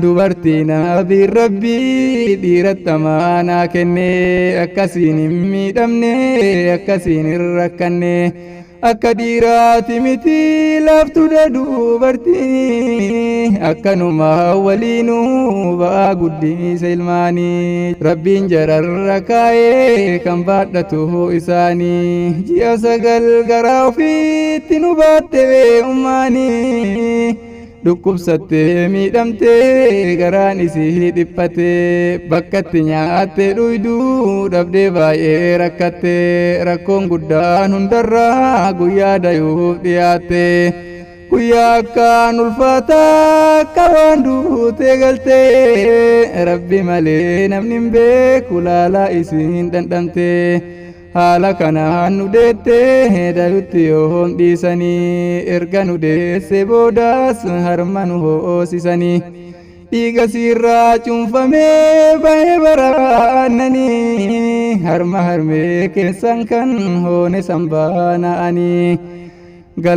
Dubartii nabiin rabbii dhiiratti amaanaa kenne, akkasiin hin miidhamne, akkasiin hin rakkanne. Akka dhiiraati miti laaftuudha dubartii, akkanuma waliinuu ba'aa guddisa ilmaanii. Rabbiin jararra kaa'ee kan baadhatu isaanii. Ji'a 9 garaa ofiitti nu baatte ummaanii. Dhukkubsattee miidhamtee garaan isii dhiphatee, bakkatti nyaattee dhuyduu dhabdee baay'ee rakkattee. Rakkoon guddaan hundarraa guyyaa dayuuf dhiyaatte, guyyaa akkaan ulfaataa akka waan duutee galtee. Rabbi malee namni hin beeku laalaa isiin dhandhamte. Haala kanaan nu deettee dayutti yoom dhiisanii, erga nu deesse boodaas harma nu hoosisanii. Dhiiga siirraa cuunfamee bahee baraannanii, harma harmee keessan kan hoone sanbaana'anii.